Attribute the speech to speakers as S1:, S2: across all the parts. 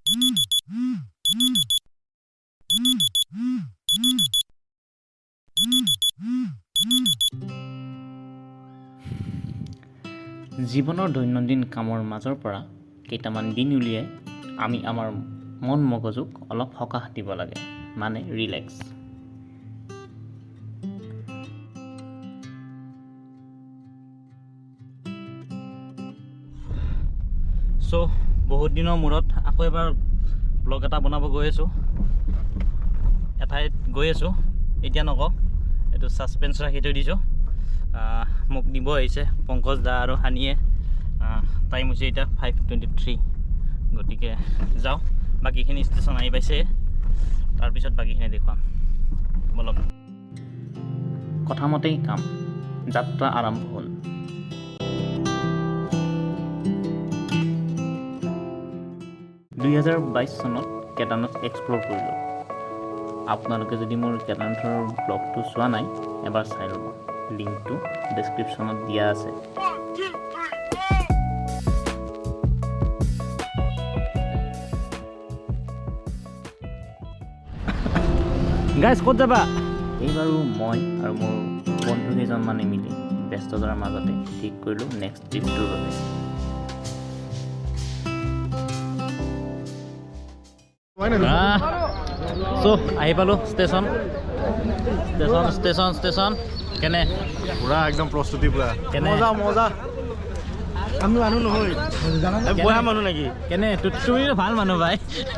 S1: জীৱনৰ দৈনন্দিন কামৰ মাজৰ পৰা কেইটামান দিন উলিয়াই আমি আমাৰ মন মগজুক অলপ সকাহ দিব লাগে, মানে ৰিলেক্স।
S2: চ' বহুত দিনৰ মূৰত আকৌ এবাৰ ব্লগ এটা বনাব গৈ আছোঁ। এঠাইত গৈ আছোঁ, এতিয়া নকওঁ, এইটো ছাছপেঞ্চ ৰাখি থৈ দিছোঁ। মোক নিব আহিছে পংকজ দা আৰু হানিয়ে। টাইম হৈছে এতিয়া 5:23, গতিকে যাওঁ। বাকীখিনি ষ্টেচন আহি পাইছে, তাৰপিছত বাকীখিনি দেখুৱাম। ব'লক।
S1: কথামতেই কাম, যাত্ৰা আৰম্ভ হ'ল। 2022 চনত কেদাৰনাথ এক্সপ্ল'ৰ কৰিলোঁ। আপোনালোকে যদি মোৰ কেদাৰনাথৰ ব্লগটো চোৱা নাই, এবাৰ চাই ল'ব, লিংকটো ডেছক্ৰিপশ্যনত দিয়া আছে।
S2: গাইজ, ক'ত যাবা?
S1: এইবাৰো মই আৰু মোৰ বন্ধু কেইজনমানে মিলি ব্যস্ততাৰ মাজতে ঠিক কৰিলোঁ নেক্সট ট্ৰিপটোৰ বাবে।
S2: চ' আহি পালোঁ ষ্টেচন, ষ্টেচন, ষ্টেচন, ষ্টেচন। কেনে?
S3: পুৰা একদম প্ৰস্তুতি পুৰা।
S2: কেনে?
S3: মজা। আমি মানুহ নহয়,
S2: বঢ়া মানুহ নেকি? কেনে? তুমি ভাল মানুহ ভাই।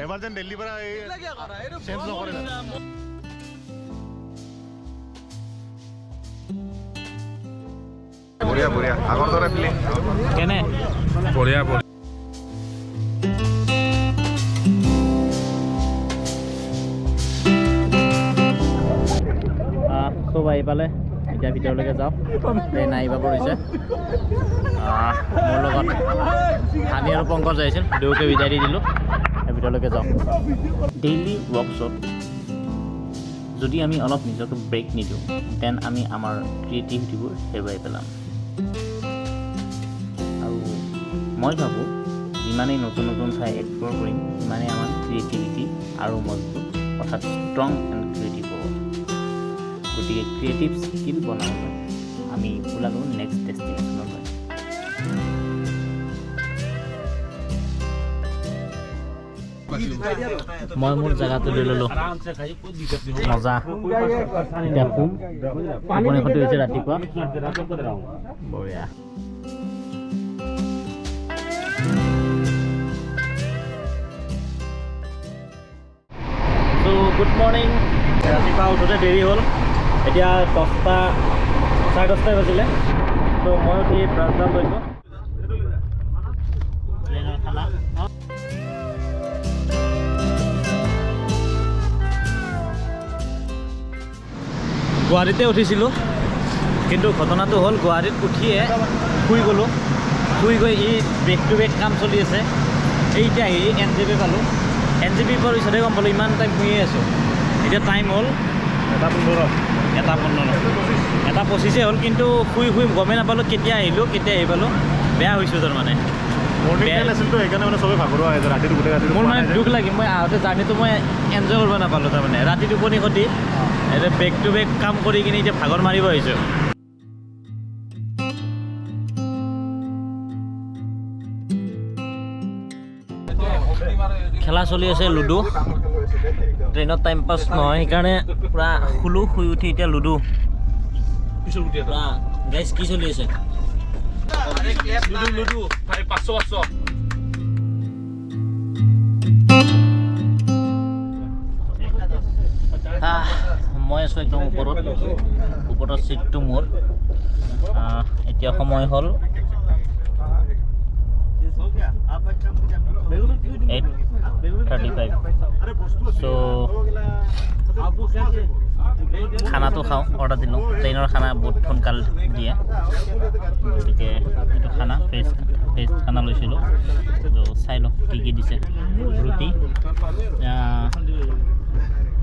S3: এবাৰ যেন দিল্লীৰ পৰা এই চেঞ্জ নকৰে না। বঢ়িয়া বঢ়িয়া, আগৰ দৰে ফিলিং।
S2: কেনে?
S3: বঢ়িয়া বঢ়িয়া।
S2: চব আহি পালে, এতিয়া ভিতৰলৈকে যাওঁ। ট্ৰেইন আহি পাব হৈছে। মোৰ লগত হানি আৰু পংকজ আহিছিল, দুয়োকে বিদায় দি দিলোঁ। ভিতৰলৈকে যাওঁ।
S1: ডেইলি ৱৰ্কশ্বপ যদি আমি অলপ নিজকে ব্ৰেক নিদিওঁ, then আমি আমাৰ ক্ৰিয়েটিভিটিবোৰ হেৰুৱাই পেলাম। আৰু মই ভাবোঁ, যিমানেই নতুন নতুন ঠাই এক্সপ্ল'ৰ কৰিম, সিমানেই আমাৰ ক্ৰিয়েটিভিটি আৰু মজবুত, অৰ্থাৎ ষ্ট্ৰং এণ্ড ক্ৰিয়েটিভ হ'ব। গতিকে ক্ৰিয়েটিভ স্কিল বনাবলৈ আমি ওলালোঁ নেক্সট ডেষ্টিনেশ্যনলৈ।
S2: মই মোৰ জেগাটো লৈ ল'লোঁ, মজা। এতিয়া শুম, টোপনি ক্ষতি হৈছে ৰাতিপুৱা। বঢ়িয়া। চ' গুড মৰ্ণিং। ৰাতিপুৱা উঠোঁতে দেৰি হ'ল, এতিয়া 10টা, 10:30টাই বাজিলে। ত' মই উঠি ব্ৰাছডাল লৈছোঁ। ট্ৰেইনৰ খানা। গুৱাহাটীতে উঠিছিলোঁ, কিন্তু ঘটনাটো হ'ল গুৱাহাটীত উঠিয়ে শুই গ'লোঁ। শুই গৈ ই বেক টু বেক কাম চলি আছে। এই এতিয়া আহি এন জে পি পালোঁ। এন জে পি পোৱাৰ পিছতহে গম পালোঁ ইমান টাইম শুইয়ে আছোঁ। এতিয়া টাইম হ'ল
S3: 1:15।
S2: 1:15, 1:25 হ'ল, কিন্তু শুই শুই গমেই নাপালোঁ কেতিয়া আহিলোঁ, কেতিয়া আহি পালোঁ। বেয়া হৈছোঁ তাৰমানে।
S3: মৰ্ণিং ট্ৰেইন আছিলতো, সেইকাৰণে মানে চবেই ভাগৰুৱা হৈ আছে, ৰাতিটো গোটেই ৰাতিটো
S2: মোৰ
S3: খোৱা
S2: মানে
S3: নাই যে।
S2: দুখ লাগি, মই আহোঁতে জাৰ্ণিটো মই এনজয় কৰিব নাপালোঁ তাৰমানে। ৰাতি টোপনি ক্ষতি, এতিয়া বেক টু বেক কাম কৰি কিনে এতিয়া ভাগৰ মাৰিব আহিছোঁ। খেলা চলি আছে লুডু। ট্ৰেইনত টাইম পাছ নহয়, সেইকাৰণে পূৰা শুলোঁ। শুই উঠি এতিয়া লুডু। গাইজ, কি চলি আছে?
S4: লুডু লুডু ভাই, 500 500।
S2: মই আছোঁ একদম ওপৰত, ওপৰৰ চিটটো মোৰ। এতিয়া সময় হ'ল 8:35। চ' খানাটো খাওঁ, অৰ্ডাৰ দিলোঁ। ট্ৰেইনৰ খানা বহুত সোনকাল দিয়ে, গতিকে এইটো খানা ফ্ৰেছ ফ্ৰেছ খানা লৈছিলোঁ। ত' চাই লওঁ কি কি দিছে। ৰুটি,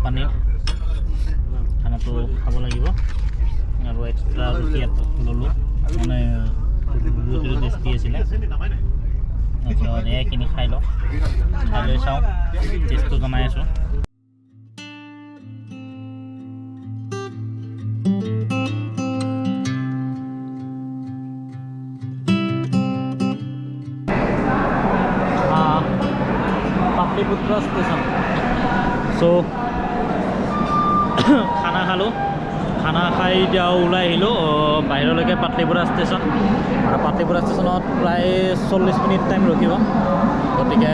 S2: পনীৰ। খানাটো খাব লাগিব। আৰু এক্সট্ৰা ৰুটি এটা ল'লোঁ, মানে ৰুটিটো টেষ্টি আছিলে। তাৰপিছত এইখিনি খাই লওঁ, খাই লৈ চাওঁ, টেষ্টটো জনাই আছোঁ। পাটলিপুত্ৰ ষ্টেচন। চ' খানা খালোঁ, খানা খাই এতিয়া ওলাই আহিলোঁ বাহিৰলৈকে পাটলিপুৰা ষ্টেচন। আৰু পাটলিপুৰা ষ্টেচনত প্ৰায় 40 মিনিট টাইম ৰখিব, গতিকে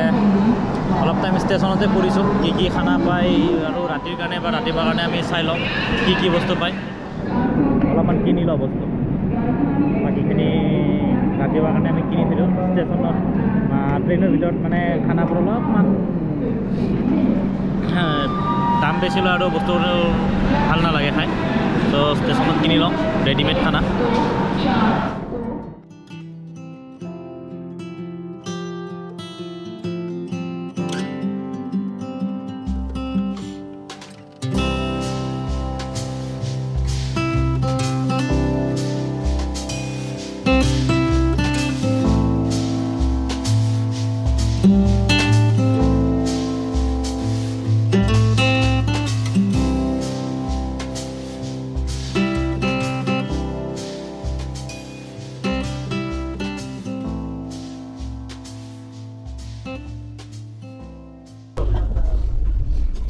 S2: অলপ টাইম ষ্টেচনতে ফুৰিছোঁ, কি কি খানা পায় আৰু ৰাতিৰ কাৰণে বা ৰাতিপুৱাৰ কাৰণে আমি চাই লওঁ কি কি বস্তু পায়, অলপমান কিনি লওঁ বস্তু, বাকীখিনি ৰাতিপুৱাৰ কাৰণে আমি কিনি থৈ দিওঁ ষ্টেচনত। ট্ৰেইনৰ ভিতৰত মানে খানাবোৰ অলপমান দাম বেছি লয় আৰু বস্তুবোৰ ভাল নালাগে খাই, ত' ষ্টেচনত কিনি লওঁ ৰেডিমেড খানা।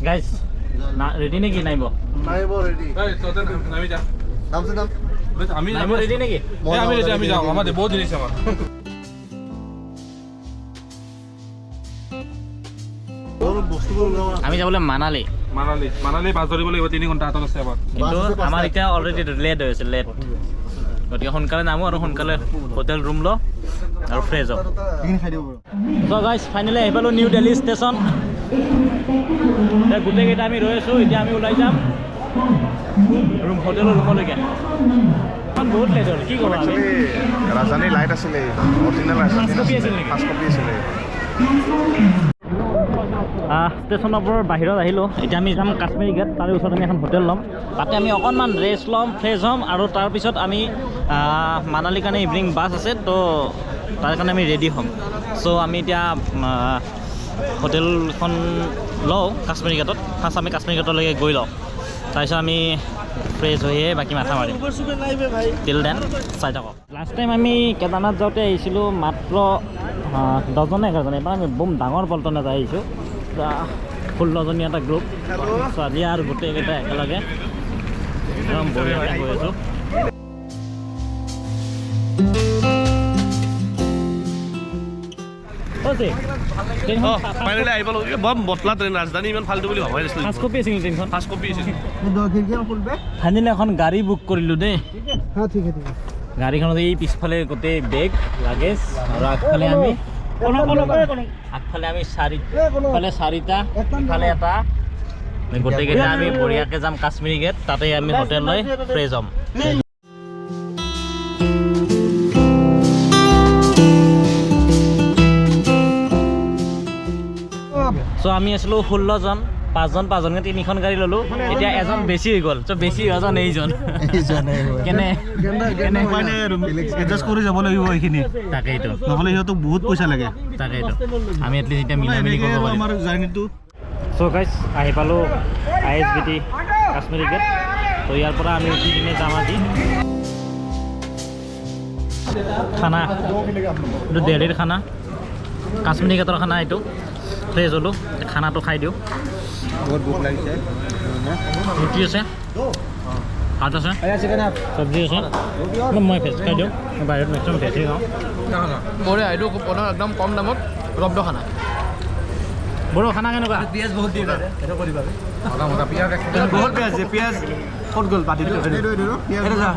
S2: গাইজ ৰেডি নেকি? নাইব ৰেডি নেকি? আমি যাবলৈ মানালী।
S4: মানালী, মানালী বাছ ধৰিব লাগিব, 3 ঘণ্টা হাতত আছে আমাৰ।
S2: কিন্তু আমাৰ এতিয়া অলৰেডি লেট হৈ আছে, লেট, গতিকে সোনকালে নামো আৰু সোনকালে হোটেল ৰুম লওঁ আৰু ফ্ৰেছ হওঁ। চ' গাইজ ফাইনেলি আহি পালোঁ নিউ দিল্লী ষ্টেচন। এতিয়া গোটেইকেইটা আমি ৰৈ আছোঁ, এতিয়া আমি ওলাই যাম ৰুম, হোটেলৰ ৰুমলৈকে। বহুত লেট হ'ল, কি ক'ব।
S3: ৰাজধানী লাইট আছিলে, অৰিজিনেল ফাৰ্ষ্ট কপি আছিলে।
S2: ষ্টেচনৰ পৰা বাহিৰত আহিলোঁ, এতিয়া আমি যাম কাশ্মীৰী গেট, তাৰে ওচৰত আমি এখন হোটেল ল'ম, তাতে আমি অকণমান ৰেষ্ট ল'ম, ফ্ৰেছ হ'ম আৰু তাৰপিছত আমি মানালীৰ কাৰণে ইভিনিং বাছ আছে, তো তাৰ কাৰণে আমি ৰেডি হ'ম। চ' আমি এতিয়া হোটেলখন লওঁ কাশ্মীৰী গেটত, ফাৰ্ষ্ট আমি কাশ্মীৰী গেটলৈকে গৈ লওঁ, তাৰপিছত আমি ফ্ৰেছ হৈয়ে বাকী মাথা মাৰিম। টিল then চাই থাকক। লাষ্ট টাইম আমি কেদাৰনাথ যাওঁতে আহিছিলোঁ মাত্ৰ 10জন 11জন, এইবাৰ আমি বম ডাঙৰ পল্টন এটা আহিছোঁ, 16জনীয়া এটা গ্ৰুপ, ছোৱালী আৰু গোটেইকেইটা একেলগে একদম বঢ়িয়াকৈ গৈ আছোঁ। ফাইনেলি এখন গাড়ী বুক কৰিলোঁ দেই। গাড়ীখনত এই পিছফালে গোটেই বেগ লাগেজ আৰু আগফালে আমি চাৰিটা, ইফালে এটা, গোটেইকেইটা আমি বঢ়িয়াকৈ যাম কাশ্মীৰী গেট, তাতে আমি হোটেল লৈ ফ্ৰেছ হ'ম। চ' আমি আছিলোঁ 16জন, 5জন 5জনকৈ 3খন গাড়ী ল'লোঁ, এতিয়া এজন বেছি হৈ গ'ল, চ' বেছি এজন এইজন কেনে
S3: এডজাষ্ট কৰি যাব লাগিব এইখিনি,
S2: তাকেইতো,
S3: নহ'লে সিহঁতক বহুত পইচা লাগে।
S2: তাকেইতো, আমি এটলিষ্ট এতিয়া মিলা মিলি কৰিব পাৰিম
S3: আমাৰ জাৰ্ণিটো।
S2: চ' গাইজ আহি পালোঁ ISBT Kashmiri gate, ত' ইয়াৰ পৰা আমি উঠি কিনে যাম আজি খানা, এইটো দেলহিৰ খানা, কাশ্মীৰী গেটৰ খানা এইটো। ফ্ৰেছ হ'লোঁ, খানাটো খাই দিওঁ।
S3: বহুত ভোক লাগিছে।
S2: ৰুটি আছে, ভাত আছে, চব্জি আছে, মই ভেজ খাই দিওঁ, বাহিৰত মেক্সিমাম ভেজেই খাওঁ।
S4: বঢ়িয়া, এইটো একদম কম দামত উপলব্ধ খানা।
S2: বড়ো খানা কেনেকুৱা?
S4: পিঁয়াজ বহুত দিয়ে, বহুত পিঁয়াজ দিয়ে, পিঁয়াজ ক'ত গ'ল পাতিটো?
S2: কেনেকুৱা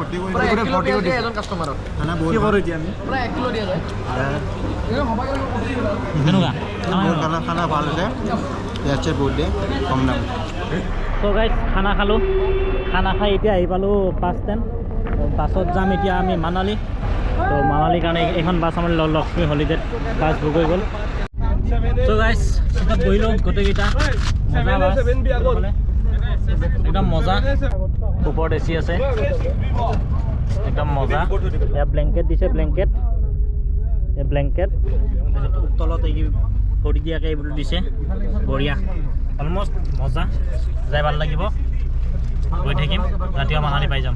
S3: খানা? ভাল হৈছে, পিঁয়াজ চিয়াজ বহুত দিয়ে, কম দাম।
S2: চ' গাইজ খানা খালোঁ, খানা খাই এতিয়া আহি পালোঁ বাছ ষ্টেণ্ড, বাছত যাম এতিয়া আমি মানালী। ত' মানালীৰ কাৰণে এইখন বাছ আমাৰ লক্ষ্মী হলিডেত বাছ বুক হৈ গ'ল। চ' গাইজ চিটত বহিলোঁ গোটেইকেইটা, মজা বাছ, একদম মজা, ওপৰত এ চি আছে, একদম মজা। ইয়াত ব্লেংকেট দিছে, ব্লেংকেট। এই ব্লেংকেট, তাৰপিছত তলত এই ভৰি দিয়াকৈ এইবোৰ দিছে। বঢ়িয়া, অলমষ্ট মজা, যাই ভাল লাগিব। গৈ থাকিম, ৰাতিপুৱা মানালী পাই যাম।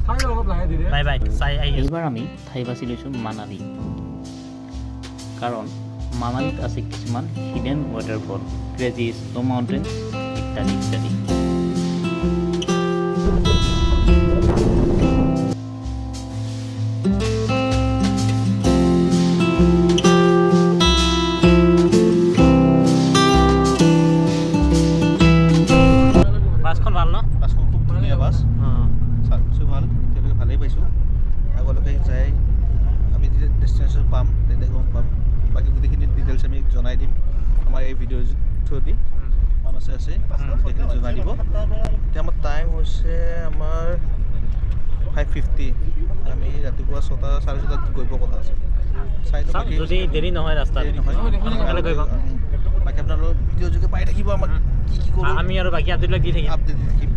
S2: বাই বাই, চাই আহি আছোঁ।
S1: এইবাৰ আমি ঠাই বাছি লৈছোঁ মানালী, কাৰণ মানালীত আছে কিছুমান hidden waterfall, crazy snow mountains ইত্যাদি ইত্যাদি।
S2: বাছখন ভাল ন?
S3: বাছখন খুব ধুনীয়া বাছ।
S2: অঁ।
S3: চাৰ্ভিচো ভাল। এতিয়ালৈকে ভালেই পাইছোঁ। আগলৈকে যাই আমি যেতিয়া ডেষ্টিনেশ্যন পাম, তেতিয়া গম পাম। বাকী গোটেইখিনি ডিটেইলছ আমি জনাই দিম আমাৰ এই ভিডিঅ'ৰ থ্ৰুদি। মানসে আছে, গোটেইখিনি জনাই দিব। এতিয়া আমাৰ টাইম হৈছে আমাৰ 5:50। আমি ৰাতিপুৱা 6টা, 6:30ত গৈ পোৱা কথা আছে। চাই লওঁ
S2: চাওঁ।
S3: বাকী
S2: যদি দেৰি নহয় ৰাস্তাত,
S3: দেৰি নহয়।
S2: সোনকালে গৈ পাম।
S3: বাকী আপোনালোক ভিডিঅ' যোগে পাই থাকিব আমাক, কি কি কৰোঁ।
S2: আমি আৰু বাকী আপডেটবিলাক দি থাকিম।
S3: আপডেট দি থাকিম।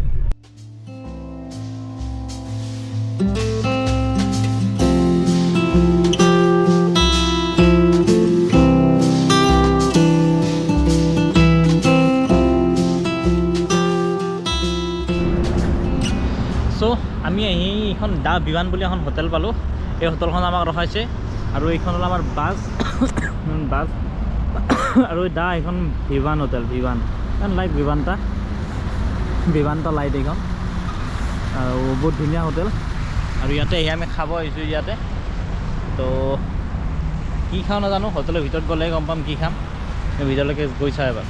S2: চ' আমি আহি এইখন দা বিমান বুলি এখন হোটেল পালোঁ। এই হোটেলখন আমাক ৰখাইছে আৰু এইখন হ'ল আমাৰ বাছ বাছ আৰু দা এইখন Vivaan hotel, Vivaan like Vivanta, Vivanta light এইখন আৰু বহুত ধুনীয়া হোটেল। আৰু ইয়াতে আহি আমি খাব আহিছোঁ ইয়াতে। তো কি খাওঁ নাজানো, হোটেলৰ ভিতৰত গ'লেহে গম পাম কি খাম। ভিতৰলৈকে গৈ চাওঁ এবাৰ।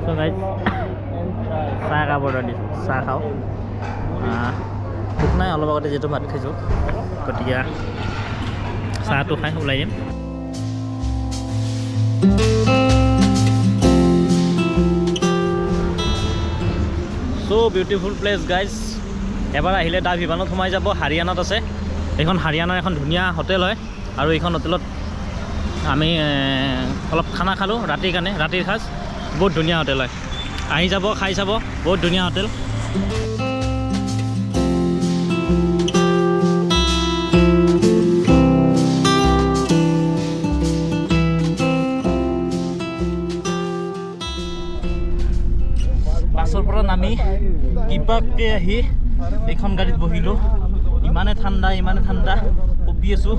S2: চ' গাইজ, চাহ একাপ অৰ্ডাৰ দিছোঁ, চাহ খাওঁ। ভোক নাই, অলপ আগতে যিহেতু ভাত খাইছোঁ, গতিকে চাহটো খাই ওলাই দিম। চ' বিউটিফুল প্লেচ গাইজ, এবাৰ আহিলে দা ভিভানত সোমাই যাব। হাৰিয়ানাত আছে এইখন, হাৰিয়ানাৰ এখন ধুনীয়া হোটেল হয়। আৰু এইখন হোটেলত আমি অলপ খানা খালোঁ ৰাতিৰ কাৰণে, ৰাতিৰ সাজ। বহুত ধুনীয়া হোটেল হয়, আহি যাব, খাই চাব, বহুত ধুনীয়া হোটেল। বাছৰ পৰা নামি কিবাকৈ আহি এইখন গাড়ীত বহিলোঁ। ইমানে ঠাণ্ডা, ইমানে ঠাণ্ডা, কঁপি আছোঁ।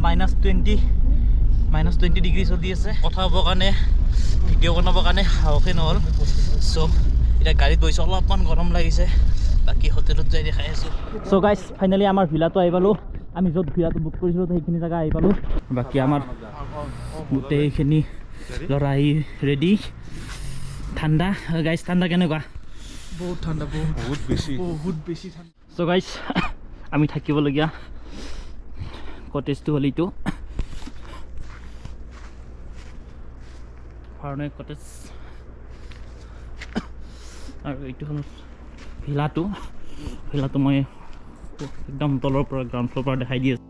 S2: -20 ডিগ্ৰী চলি আছে। কথা হ'বৰ কাৰণে, ভিডিঅ' বনাবৰ কাৰণে সাহসেই নহ'ল। চ' এতিয়া গাড়ীত বহিছোঁ, অলপমান গৰম লাগিছে। বাকী হোটেলত যাই দেখাই আছোঁ। চ' গাইজ, ফাইনেলি আমাৰ ভিলাটো আহি পালোঁ। আমি য'ত ভিলাটো বুক কৰিছিলোঁ, সেইখিনি জেগা আহি পালোঁ। বাকী আমাৰ গোটেইখিনি ল'ৰা আহি ৰেডি। ঠাণ্ডা গাইজ, ঠাণ্ডা কেনেকুৱা?
S4: বহুত ঠাণ্ডা, বহুত।
S3: বহুত বেছি।
S4: বহুত বেছি ঠাণ্ডা।
S2: চ' গাইজ, আমি থাকিবলগীয়া কটেজটো হ'ল এইটো ফাৰ্ণৈ কটেজ আৰু এইটো হ'ল ভিলাটো। ভিলাটো মই একদম তলৰ পৰা, গ্ৰাউণ্ড ফ্ল'ৰ পৰা দেখাই দি আছোঁ।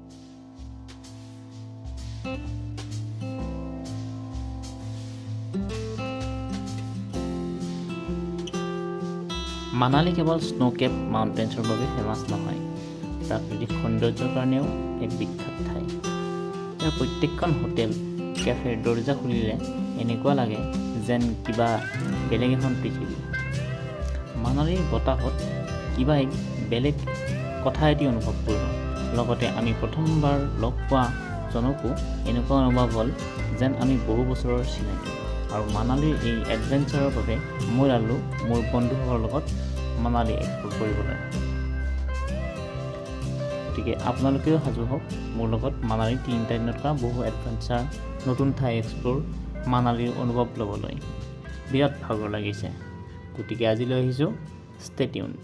S1: মানালী কেৱল স্ন' কেপ মাউণ্টেইনছৰ বাবে ফেমাছ নহয়, প্ৰাকৃতিক সৌন্দৰ্যৰ কাৰণেও এক বিখ্যাত ঠাই। ইয়াৰ প্ৰত্যেকখন হোটেল, কেফেৰ দৰ্জা খুলিলে এনেকুৱা লাগে যেন কিবা বেলেগ এখন পৃথিৱী। মানালীৰ বতাহত কিবা এক বেলেগ কথা এটি অনুভৱ কৰিলোঁ। লগতে আমি প্ৰথমবাৰ লগ পোৱা জনকো এনেকুৱা অনুভৱ হ'ল যেন আমি বহু বছৰৰ চিনাকি। আৰু মানালীৰ এই এডভেঞ্চাৰৰ বাবে মই ওলালোঁ মোৰ বন্ধুসকলৰ লগত মানালী এক্সপ্ল'ৰ কৰিবলৈ। গতিকে আপোনালোকেও সাজু হওক মোৰ লগত মানালীৰ 3টা দিনত কৰা বহু এডভেঞ্চাৰ, নতুন ঠাই এক্সপ্ল'ৰ, মানালীৰ অনুভৱ ল'বলৈ। বিৰাট ভাগৰ লাগিছে, গতিকে আজিলৈ আহিছোঁ। Stay tune.